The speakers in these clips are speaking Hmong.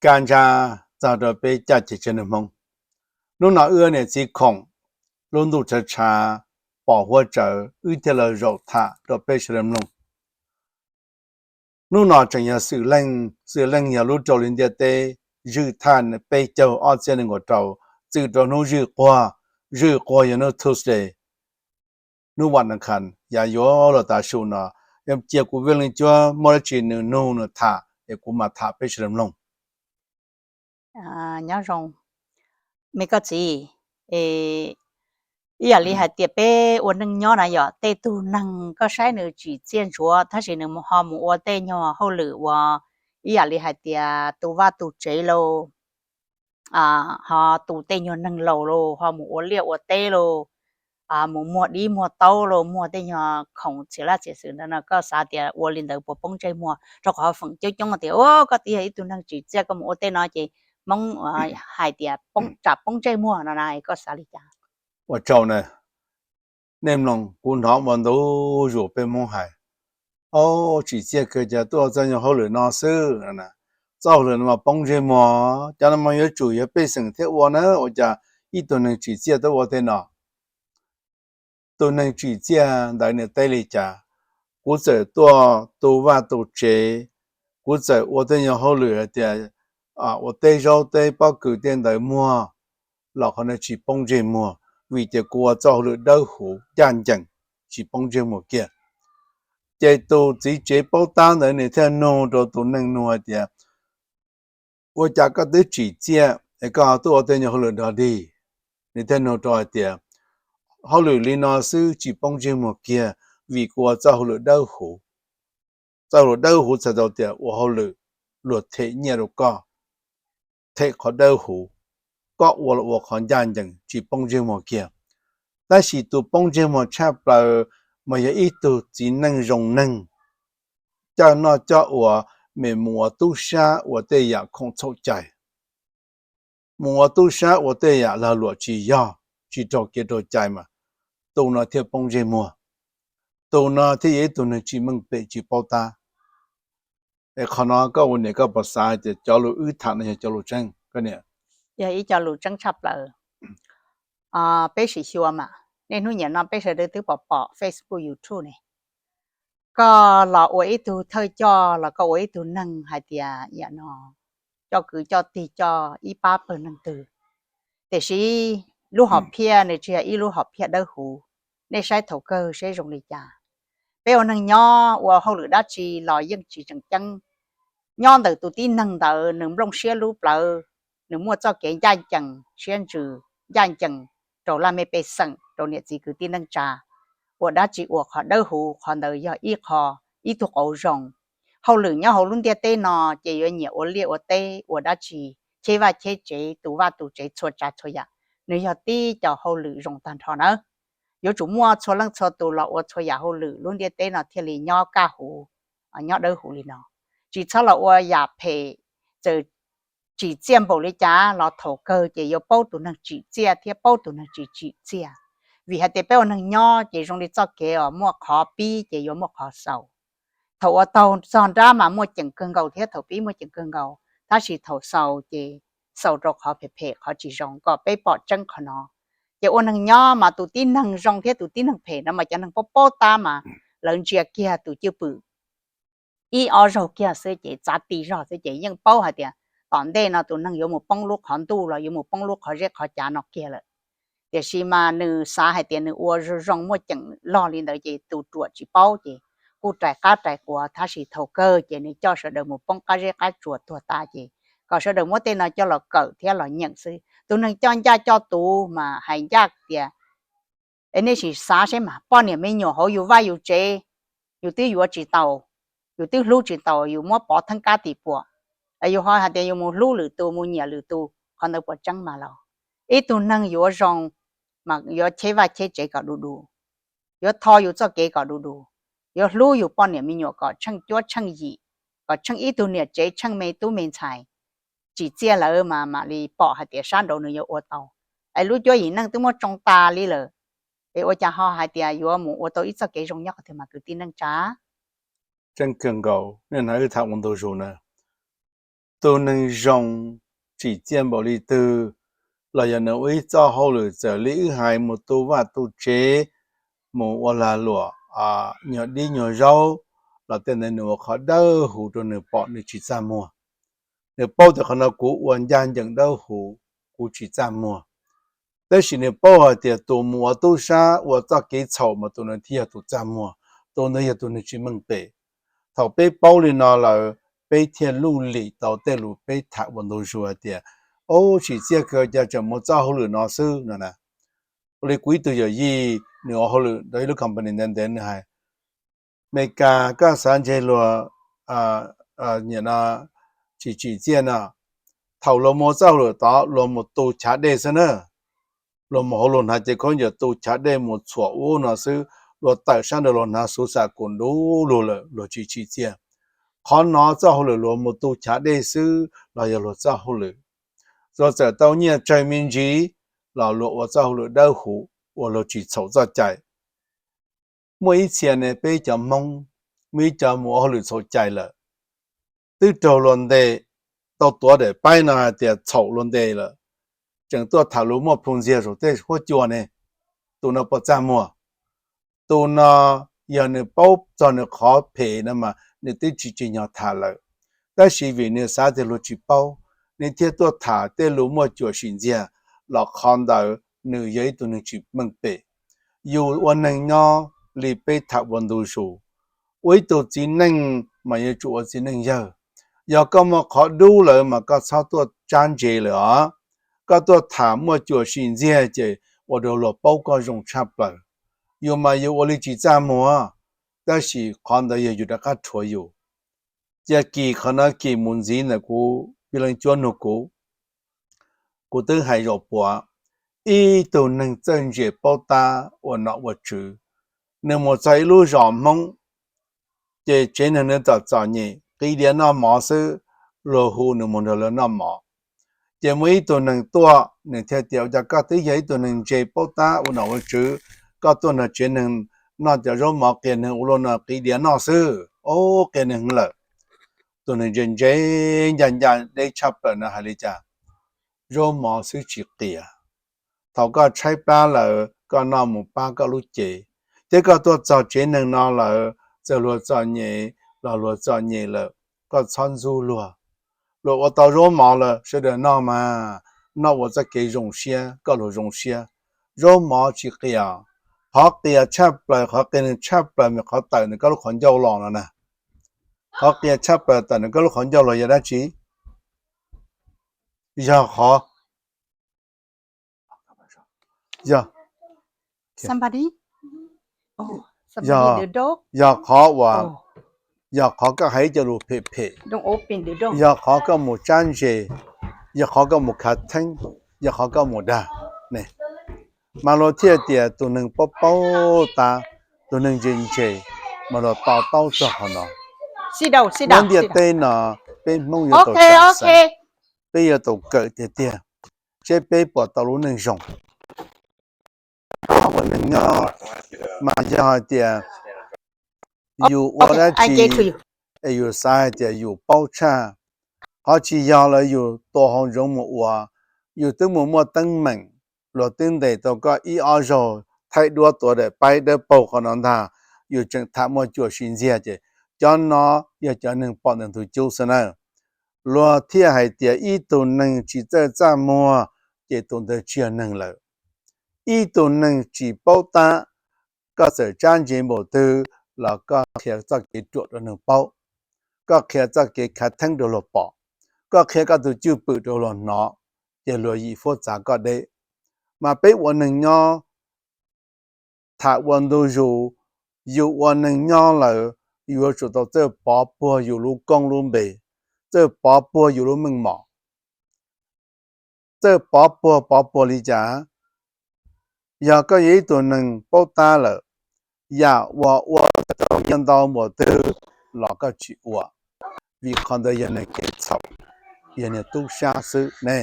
Kaj ntsa txog rau peb caj ces tsev neeg Hmoob. Hnub no wb niam txiv khoom lub ntuj tshav tshav pom huab tsawv wb thiaj los zaum tham rau peb sawv daws mloog. Hnub no tseem yog xwm leej, xwm leej yog lub rau li ntiaj teb zwj thaj peb caug ob txhiab nees nkaum rau, txwm rau hnub zwj quag, zwj quag yog hnub Tuesday, hnub vas nas khas yav yuav luag tav su no. Cia kuv Vij Leej Cuab muaj dab tsi nws nug nws tham es kuv mam tham peb sawv daws mloog. Nyob zoo me koj txiv, ib yam li hais tias peb ua neej nyob na yom, tej tug neeg koj saib nws tsim txiaj ntsuav tab sis nws ho mus ua tej nyuag hauj lwm uas ib yam li hais tias tu vaj tu tsev lauj, ho tu tej nyuag neeg laus lauj, ho mus ua liaj ua teb lauj, mus muag dib muag taub lauj, muag tej nyuag khoom txhia laj txhia xwm ntawd no koj xav tias ua li ntawd puas poob ntsej muag? Rau qhov feem coob coob tias koj twb yog ib tug neeg tsim txiaj koj mus ua tej no ces Hmoob hais tias tsam poob ntsej muag no na, koj xav li cas? Ua tsaug na, nej mloog kuv hnov ua ntu zus peb Hmoob hais, o, tsim txiaj kawg cas tuaj ua txoj nyuag hauj lwm no xwb. Txoj hauj lwm no mas poob ntsej muag, cov no mas yuav tsum yog pej xeem thiaj ua na, ua cas ib tug neeg tsim txiaj tuaj ua tej no? Tus neeg tsim txiaj ntawd nws teb li cas? Kuv txawm tuaj tu vaj tu tsev, kuv txawm ua tej nyuag hauj lwm hais tias ua teb zaub teb pob kws tej ntawd muag los qhov no tsis poob ntsej muag, vim tias kuv ua txoj hauj lwm dawb huv ncaj ncees, tsis poob ntsej muag kiag. Ces tus txiv tsev paub tab ntawd nws thiaj nug rau tus neeg nug hais tias, ua cas koj twb tsim txiaj es koj tuaj ua tej nyuag hauj lwm dog dig? Nws thiaj nug rau hais tias, hauj lwm li no xwb tsis poob ntsej muag kiag, vim kuv ua txoj hauj lwm dawb huv. Txoj hauj lwm dawb huv txhais tau tias ua hauj lwm luag them nyiaj rau koj, them qhov dawb huv, koj ua los ua qhov ncaj ncees tsis poob ntsej muag kiag. Tab sis tus poob ntsej muag tshaj plaws mas yog ib tug txiv neej zoo neeg, coj noj coj ua, mas mus ua tub sab ua tej yam khoom txhaum cai, mus ua tub sab ua tej yam lag luam tsis yog, tsis raug kev raug cai mas tus no thiaj poob ntsej muag, tus no thiaj yog ib tug neeg tsis meej pem tsis paub tab. Es qhov no koj ua niam koj puas xav hais tias cov lus wb tham no yog cov lus tseeb? Koj niam, yog ib co lus tseeb tshaj plaws. Peb sim xyuas mas, niaj hnub niam no peb sawv daws twb pom pom Facebook, YouTube ne, koj los ua ib tug thawj coj los koj ua ib tug neeg hais tias yam no coj kwv coj tij coj ib pab pawg neeg twg, tiam sis lub hom phiaj nws tsis yog ib lub hom phiaj dawb huv. Nej saib thaum kawg seb zoo li cas. Peb ua neeg nyob ua hauj lwm dab tsi los yeej tsis tseem ceeb. Nyob ntawm tus tib neeg ntawd nws nplooj siab lub plawv, nws muaj txoj kev ncaj ncees siab ntsws, ncaj ncees rau laj mej pej xeem, rau niam txiv kwv tij neej tsa, ua dab tsi ua qhov dawb huv, qhov ntawd yog ib qho, ib tug qauv zoo. Hauj lwm nyob hauv lub ntiaj teb no ces yuav nyiam ua liaj ua teb ua dab tsi, cheb vaj cheb tsev, tu vaj tu tsev txhua tsav txhua yam, nws yog tib co hauj lwm zoo tag nrho nawb. Yuav tsum muaj txhua leej txhua tus los ua txhua yam hauj lwm lub ntiaj teb no thiaj li nyob kaj huv, nyob dawb huv li no. Tsis txhob los ua yam phem, txawm tsim txiaj npaum li cas los thaum kawg ces yuav paub tus neeg tsim txiaj thiab paub tus neeg tsis tsim txiaj. Vim hais tias peb ua neeg nyob ces zoo li txoj kev os, muaj qhov pib ces yuav muaj qhov xaus. Thaum ua taug txog nrab mas muaj ceem kawg nkaus thiab thaum pib muaj ceem kawg nkaus, tab sis thaum xaus ces xaus rau qhov phem phem qhov tsis zoo kom peb pom tseeb qhov no. Ces ua neeg nyob mas tus tib neeg zoo thiab tus tib neeg phem no mas cov neeg paub paub tab mas lawv ntsia kiag tus cwj pwm ib ob zaug kiag xwb ces txav ti zog xwb ces yeej paub hais tias tom ntej no tus neeg yuav mus poob lub qhov ntuj los yuav mus poob lub qhov zeb qhov cav no kiag lawm. Tiam sis mas nws xav hais tias nws ua zoo zoo muaj ceem log li ntawd ces tus ruam tsis paub ces kuj rais qab rais quav, tab sis thaum kawg ces nws coj sawv daws mus poob qab zeb qab tsuas tuag tas ces kom sawv daws muab tej no coj los kawm thiab los nyeem xwb. Tus neeg coj ncaj coj tuv mas hais ncaj tias, es nej sim xav seb mas poj niam me nyuam hauv yus vaj yus tsev, yus twb yuav tsis taus, yus twb hlub tsis taus, yus muab pov theeb kab tim puam, yus ho hais tias yus mus hlub lwm tus mus nyiam lwm tus, qhov ntawd puas tseeb mas los? Ib tug neeg yuav zoo mas yuav cheb vaj cheb tsev kom du du, yuav tho yus txoj kev kom du du, yuav hlub yus poj niam me nyuam kom tsheej cuab tsheej yim, kom tsheej ib tug niam tsev tsheej me tub me ntxhais. Tsim txiaj lawm mas mam li pom hais tias sab nraud nws yuav ua tau. Es lub cuab yim neej twb muab tsoo tas li lawm, es ua cas ho hais tias yuav mus ua tau ib txoj kev zoo nyob qhov twg mas kwv tij neej tsa? Tseeb kawg nkaus, nej hnov wb tham ua ntu zus na, tus neeg zoo tsim txiaj npaum li twg los yog nws ua ib txoj hauj lwm txawm li wb hais mus tu vaj tu tsev, mus ua lag luam, nyuag dib nyuag zaub, los tej ntawd nws ua qhov dawb huv rau nws pom nws tsis txaj muag. Nws paub tias qhov no kuv ua ncaj ncees dawb huv, kuv tsis txaj muag. Tab sis nws paub hais tias tus mus ua tub sab ua txoj kev txhaum mas tus nws thiaj yog tus txaj muag, tus ntawd yog tus nws tsis meej pem. Thaum peb paub li no lawm, peb thiaj luj lim tau tej lus peb tham ua ntu zus hais tias, ub, tsim txiaj kawg cas tseem mus txoj hauj lwm no xwb no na. Ua li kuv ib tug yawm yij nws ua hauj lwm rau ib lub company ntev ntev nws hais, Meskas koj xav ntseg luag, nyiam no, tsis tsim txiaj no, thaum luag mus txoj hauj lwm tod luag mus tu chav dej xwb na. Luag mus hauv luag hnav cev khaub ncaws tu chav dej mus txhuam ub no xwb, luag tawm sab nraud luag hnav xuv xam kus ntuv lug lawm luag tsis tsim txiaj. Qhov no txoj hauj lwm luag mus tu chav dej xwb los yog luag txoj hauj lwm. Luag txawm tau nyiaj tsawg me ntsis los luag ua txoj hauj lwm dawb huv, ua luag tsis txhaum txoj cai. Muaj ib txhia ne peb cov Hmoob, muaj ib co mus ua hauj lwm txhaum cai lawm, twb raug luag ntes, tau tuav daim paib no hais tias txhaum luag ntes lawm, tseem tuaj tham lus muaj plhu ntxiag saum tej huab cua ne. Tus no puas txaj muag? Tus no yog nws paub txog nws qhov phem no mas nws twb tsis tsim nyog tham lawm. Tab sis vim nws xav tias luag tsis paub, nws thiaj tuaj tham tej lus muaj cuam sim ntxiag, los qhov ntawd nws yog ib tug neeg tsis meej pem. Yus ua neeg nyob li peb tham ua ntu zus, ua ib tug txiv neej mas yuav tsum ua txiv neej yawg. Yog koj muaj qhov dub lawm mas koj txhob tuaj tsab ntse lawm os. Koj tuaj tham muaj cuam sim ntxiag ces ua rau luag paub koj zoo tshaj plaws. Yus mas yus ua li tsis txaj muag, tab sis qhov ntawd yog yus rov qab rhuav yus. Cia kis qhov no kis mus ntxiv ntawm kuv, Pis Leej Cuab nug kuv, kuv twb hais zaum puav, ib tug neeg txawj ntse paub tab ua nom ua tswv, nws mus txog ib lub zos Hmoob, ces tsev neeg nws txom txom nyem qiv diav noj mov xwb, luag hu nws mus nrog luag noj mov. Ces muaj ib tug neeg tuaj, nws thiaj tias, ua cas koj twb yog ib tug neeg ntse paub tab ua nom ua tswv, koj tuaj nrog tsev neeg noj cov zaub mov qias neeg ua luaj no qiv diav noj xwb, ub, qias neeg lawm. Tus neeg ntse ntse ncaj ncaj deb tshaj plaws no hais li cas? Zaub mov xwb tsis qias. Thaum koj tshaib plab lawm koj noj mus pab koj lub cev, thiab koj tuaj txog tsev neeg no lawm txawm luag txom nyem los luag txom nyem lawm, koj txhob ntxub luag. Luag ua tau zaub mov lawm sawv daws noj mas, noj ua txoj kev zoo siab koj luag zoo siab. Zaub mov tsis qias. Qhov qias tshaj plaws, qhov qias neeg tshaj plaws mas qhov tawm ntawm koj lub qhov ncauj los no na. Qhov qias tshaj plaws tawm ntawm koj lub qhov ncauj los yog dab tsi? Yog qhov, yog, yog qhov uas, yog qhov koj hais cov lus phem phem, yog qhov koj mus tsab ntse, yog qhov koj mus khav theeb, yog qhov koj mus dag ne. Mas luag thiaj tias tus neeg paub paub tab, tus neeg ntse ntse, mas luag to taub txog qhov no. Nyob ntiaj teb no, peb Hmoob yuav tau, peb yuav tau kawm tiag tiag, seb peb puas tau lub neej zoo. Ua neeg nyob mas yog hais tias yus ua dab tsi es yus xav hais tias yus paub tshaj, qhov tsis yog lawm yus tua hauv ntsoov mus ua, yus twb mus muaj teeb meem, luag twb ntes tau koj ib ob zaug, thaij duab tuav daim paib dawb paug qhov no ntag, yus tseem tham muaj cuam sim ntxiag ces cov no yog cov neeg pom ntawm ntug cub xwb na. Luag thiaj hais tias ib tug neeg tsis txawj txaj muag ces tus ntawd tsis yog neeg lawm. Ib tug neeg tsis paub tab, koj txawm tsab ntse npaum twg los koj qhia txoj kev ruam rau neeg paub, koj qhia txoj kev khav theeb rau luag pom, koj qhia koj tus cwj pwm rau luag hnov, ces luag yim fuab txav koj deb. Mas peb ua neeg nyob tham ua ntu zus, yus ua neeg nyob lawm yuav tsum tau txawj pov puag yus lub koob lub npe, txawj pov puag yus lub meej mom. Txawj pov puag, pov puag li cas? Yog koj yog ib tug neeg paub tab lawm, yam uas ua tau nyiaj ntau npaum twg los koj tsis ua, vim qhov ntawd yog niag kev txhaum, yog niag tub sab xwb ne.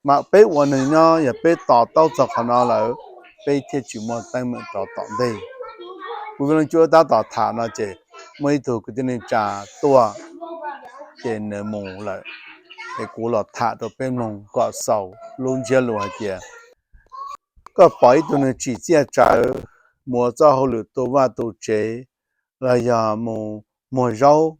Mas peb ua neeg nyob yog peb to taub txog qhov no lawm, peb thiaj tsis muaj teeb meem rov tom ntej. Kuv Vij Leej Cuab tab tom tham no ces muaj ib tug kwv tij neej tsa tuaj, ces nws mus lawm, es kuv los tham rau peb mloog kom xaus lub ntsiab lus hais tias koj pom ib tug neeg tsim txiaj tsawv, mus ua txoj hauj lwm tu vaj tu tsev, los yog mus muag zaub,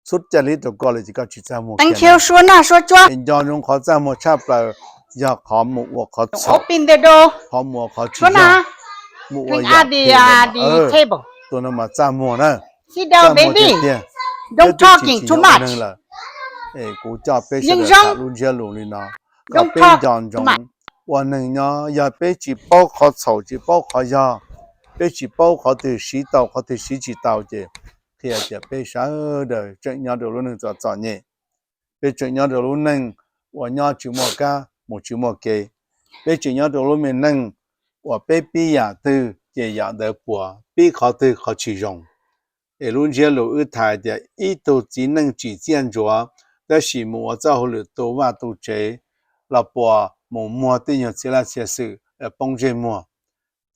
xub ca li rau koj li ces koj tsis txaj muag kiag. Nco ntsoov qhov txaj muag tshaj plaws yog qhov mus ua qhov txhaum, qhov mus ua qhov tsis zoo, mus ua yam phem, tus no mas txaj muag na, txaj muag tiag tiag. Peb twb tsis tsim nyog ua neeg lawm, es kuv coj peb sawv daws tham lub ntsiab lus li no kom peb nco ntsoov ua neeg nyob yog peb tsis paub qhov txhaum tsis paub qhov yog, peb tsis paub qhov twg siv tau qhov twg siv tsis tau ces qhia tias peb sawv daws tseem nyob rau lub neej txom txom nyem, peb tseem nyob rau lub neej uas nyob tsis muaj kab mus tsis muaj kev, peb tseem nyob rau lub me neej uas peb pib yam twg ces yam ntawd puas pib qhov twg qhov tsis zoo. Es lub ntsiab lus wb tham tias ib tug txiv neej tsim txiaj ntsuav tab sis mus ua txoj hauj lwm tu vaj tu tsev los puas mus muag tej nyuag txhia laj txhia xwm poob ntsej muag.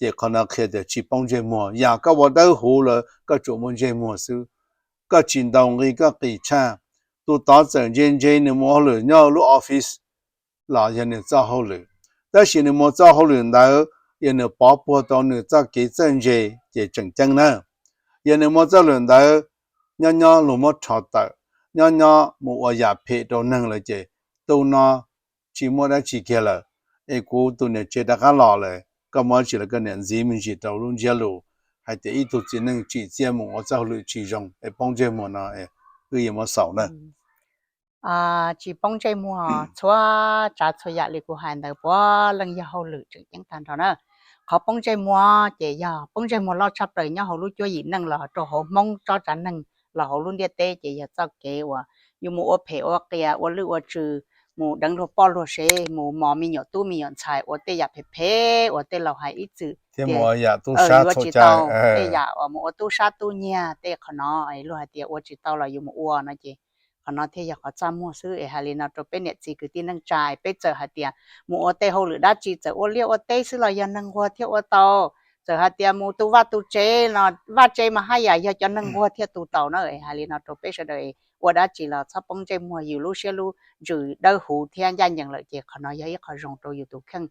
Ces qhov no qhia tias tsis poob ntsej muag, yam koj ua dawb huv lawm koj tsuas muaj ntsej muag xwb, koj tsis ntaus nqi koj qis tshaj. Tus tod txawm ntse ntse nws mus hauj lwm nyob lub office los yog nws txoj hauj lwm, tab sis nws mus txoj hauj lwm ntawd yog nws pov puag rau nws txoj kev txawj ntse ces tseem ceeb na. Yog nws mus txoj lwm ntawd nyob nyob luag muab rho tawm, nyob nyob mus ua yam phem rau neeg lawm ces tus no tsis muaj dab tsi kiag lawm. Es kuv tus niam tsev rov qab los lawm, koj muaj dab tsi los koj niam ntxiv me ntsis rau lub ntsiab lus hais tias ib tug txiv neej tsim txiaj mus ua txoj hauj lwm tsis zoo es poob ntsej muag no, wb yuav muab xaus na. Tsis poob ntsej muag, txhua tsav txhua yam li kuv hais ntawd puav leej yog hauj lwm tseem ceeb tag nrho na. Qhov poob ntsej muag ces yog poob ntsej muag loj tshaj plaws nyob hauv lub cuab yim neej los rau hauv Hmoob tsob tsav neeg los hauv lub ntiaj teb ces yog txoj kev uas yus mus ua phem ua qias ua lwj ua tsw, mus deev luag poj luag sev, mus mos me nyuam tub me nyuam ntxhais, ua tej yam phem phem uas tej laus hais ib txwm tias yuav tsis tau, tej yam uas mus ua tub sab tub nyiag tej qhov no, luag hais tias ua tsis tau los yus mus ua no ces qhov no thiaj yog qhov txaj muag xwb. Es hais li no rau peb niam txiv kwv tij neej tsa, peb txawm hais tias mus ua tej hauj lwm dab tsi txawm ua liaj ua teb xwb los yog neeg nquag thiaj ua tau. Txawm hais tias mus tu vaj tu tsev los vaj tsev mas haj yam yog cov neeg nquag thiaj tu tau na. Es hais li no rau peb sawv daws, ua dab tsi los txhob poob ntsej muag, yus lub siab lub ntsws dawb huv thiab ncaj ncees lawm ces qhov no yog ib qho zoo rau yus tus kheej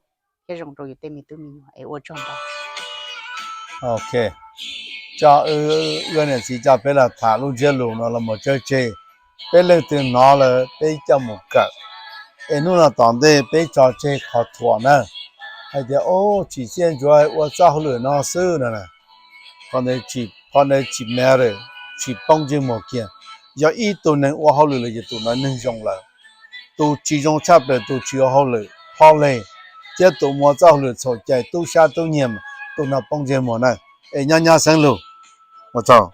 thiab zoo rau yus tej me tub me nyuam es ua tsaug ntau. Ok, coj wb, wb niam txiv coj peb los tham lub ntsiab lus no los mus tso tseg, peb leej twg hnov lawm peb coj mus kawm. Es hnub no tom ntej peb tso tseg qhov thuam na, hais tias o, tsim txiaj ntsuav ua txoj hauj lwm no xwb no, qhov ntawd tsis matter, tsis poob ntsej muag kiag. Yog ib tug neeg ua hauj lwm los yog tus no neeg zoo lawm. Tus tsis zoo tshaj plaws tus tsis ua hauj lwm phob leg, thiab tus mus ua txoj hauj lwm txhaum cai tub sab tub nyiag, tus no poob ntsej muag na. Es nyob nyob xeeb lug, ua tsaug.